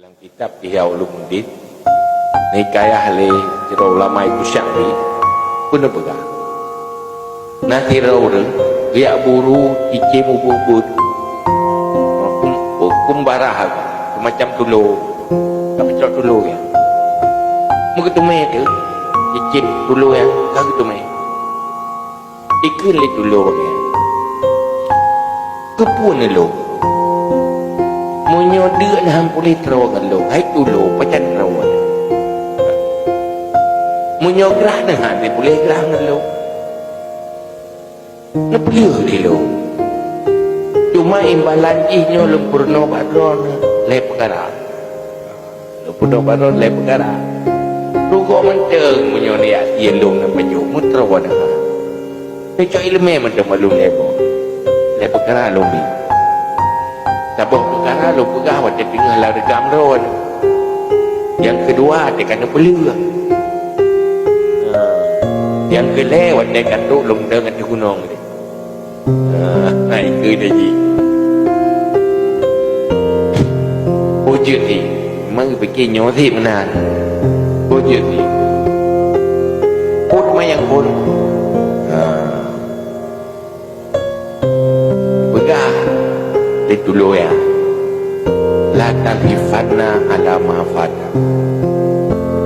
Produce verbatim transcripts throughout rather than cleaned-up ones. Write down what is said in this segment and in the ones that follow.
Lam kitab Ihya Ulumuddin, neukayah lé sidroe ulama Imam Syafi'i, peue neupeugah, na sidroe ureuëng geujak buru cicém ubit-ubit, kum-, kumbara, seumacam tulo, ka peucok tulo nyan. Meugeuteumé teuh cicém tulo nyan, ka geuteumé. Ikheun lé tulo nyan, "Keupeue neulôn? Meunyoe deuk na han puléh droe ngon lôn, hai tulo, pajan droe? Meunyoe grah na han puléh grah ngon lôn, neupeuleueh lé lôn. Teuma imbalan jih nyoe lôn peurunoe bak droeneuh lhée peukara." Lôn peurunoe bak droeneuh lhée peukara. Rugoe mantong meunyoe neujak sie lôn ngon pajoh, meutroe neuh. Neucok iéleumé mantong bak lôn lhée boh. Lhée peukara lôn bi. Saboh peukara lôn peugah watée teungoh lam reugam droeneuh. Nyang keudua, watée ka neupeuleueh. Ha. Nyang keulhée, watée ka trok lôn dong ateueh gunong tadi. Ah, hai keu dah jih. Peue jeuet jih? Memang pike nyoe cit meunan. Peue jeuet jih? Put mayang pun. Ha. Peugah lé tulo nyan, "La talhifanna ala ma fata."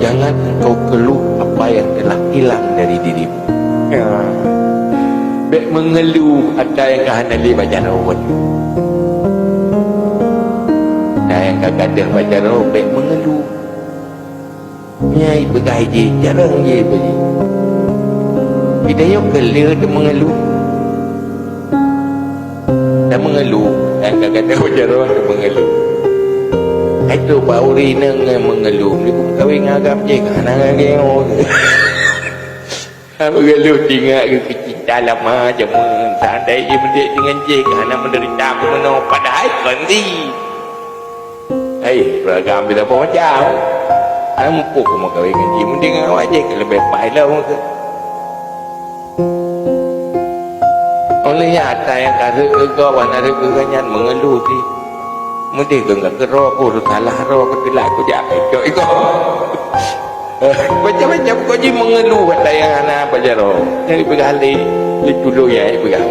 Jangan engkau keluh apa yang telah hilang dari dirimu. Ya. Bék meungeuluh ata nyang ka hana lé bak jaroe. Ata nyang ka gadôh bak jaroe, bék meungeuluh. Nyan ipeugah jih, jarang jih beuji. Geutanyoe keu lheueh teumeungeuluh. Teumeungeuluh, nyang ka gadôh bak jaroe teumeungeuluh. Hai tu bak ureueng inong nyan meungeuluh, meunyoe meukawen ngon agam jih, ka hana lagée nyoe. Meungeuluh teuingat keu cinta lama jameun, seandai jih meudek deungon jih, ka hana meudeurita keu meunoe, padahai kon jih. Hai, beuragam beda boh macam. Hana muphom meukawen ngon jih, meudeh ngon awak jih ka leubeh paih lom keu. Óh lheueh nyan ata nyang ka rhot keu gob, hana rhot keu gobnyan meungeuluh jih. Meudeh keu ka keudroe, keu salah droe, keu teulat kujak, keu cok iko. Macam-macam kok jih meungeuluh ata nyang hana bak jaroe. Nyang ipeugah lé, lé tulo nyan ipeugah,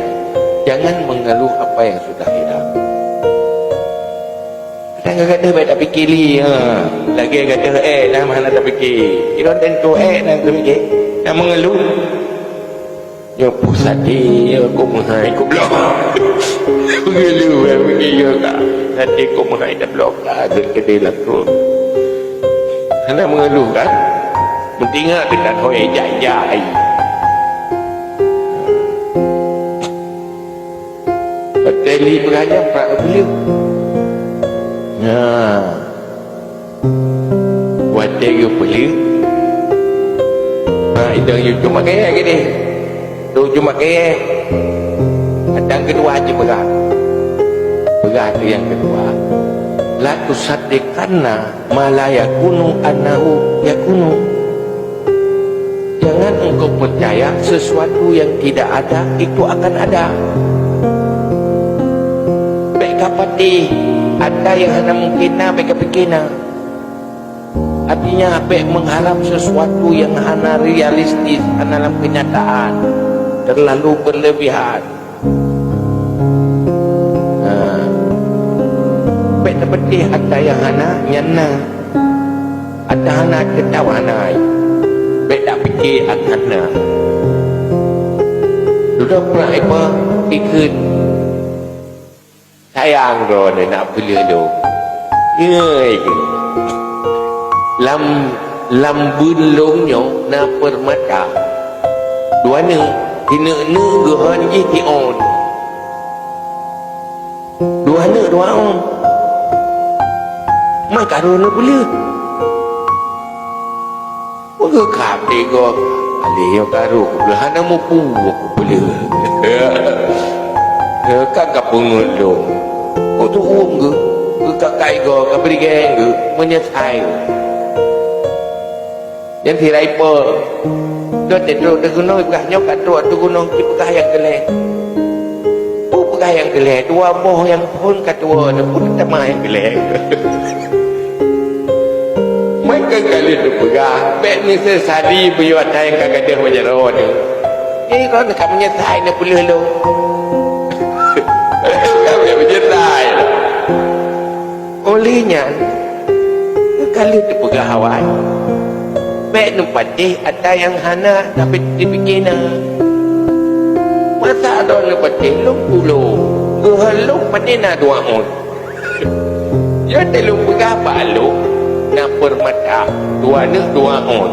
"Jangan mengeluh apa yang sudah hilang." Kadang gadoh bék tapike lé, ha. Lagée gadoh ék na hana tapike. Sidroe tantu ék na tapike. Na meungeuluh. Nyoe peue saté, ya, kok meuhai, kok bloe. Meungeuluh, ya, meungeuluh, ya, ka. Saté kok meuhai, dak bloe, ka, geut keudeh lakoe. Hana meungeuluh, kan? Meutingak teukan hôi ijak-ijak ai. Watée lé peuraya prak geupeuleueh. Nah, watée geupeuleueh, nah, idong yue cuma kayée geude. Tu cuma kayée. Nyang keudua jipeugah. Peugah tu nyang keudua. La tusaddiqanna ma la yakunu annahu yakunu. Jangan engkau percaya sesuatu yang tidak ada itu akan ada. Bék ka patéh, ata nyang hana mungkin na, bék ka pike na. Artinya, bék mengharap sesuatu yang hana realistis, hana lam kenyataan, terlalu berlebihan. Ha. Bék tapatéh ata nyang hana, nyan na. Ata hana, teutap hana. Bék tapike ata hana. Dudoe prak ipa ikheun. Sayang droeneuh na peuleueh lôn. Nyoe keuh. Lam, lam beuen lôn nyoe na peurmata. Dua neuk, sineuk-neuk geuhon jih siôn. Dua neuk dua ôn. Man ka droeneuh peuleueh. Meugeukab lé gob, alèh nyoe ka rhot keu peuleueh, hana mupu keu peuleueh. Ka, ka peungeut lôn. Kok teuuem geuh, geuh ka kai gob, ka bri geng geuh, meunyeusai. Nyan sira ipa. Dua teuh trok teuh gunong, peugah nyoe ka trok ateueh gunong, ci peugah nyang keu lhèe. Peue peugah nyang keu lhèe, dua boh nyang phôn ka tuwoe, na peue teuma nyang keu lhèe. Kan ka lheueh teupeugah, bèk neusesali meunyoe atra nyang ka gadôh bak jaroe nyoe. Eh, kon ka meunyeusai neupeuleueh lôn. Ka bèk meunyeusai. Óh lheueh nyan, ka lheueh teupeugah awai, bèk neupatéh atra nyang hana tapike na. Masa droeneuh patéh lôn pulo, geuhon lôn patéh na dua ôn. Nyoe teuh lôn peugah bak lôn, na peurmata, dua neuk dua ôn.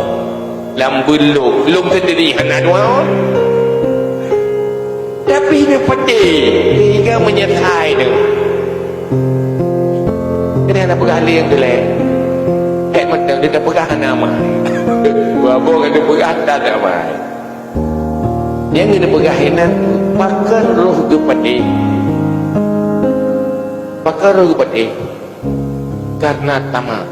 Lam beulôk, lôn seundiri hana dua ôn. Tapi neupatéh, sehingga meunyeusai neuh. Keudeh na peugah lé nyang keu lhèe. Hèk mantong, dia tapeugah hana amai. Wabong ka teupeugah tan amai. Nyang geupeugah inan, pakon roh geupatéh. Pakon roh geupatéh. Karena tamak.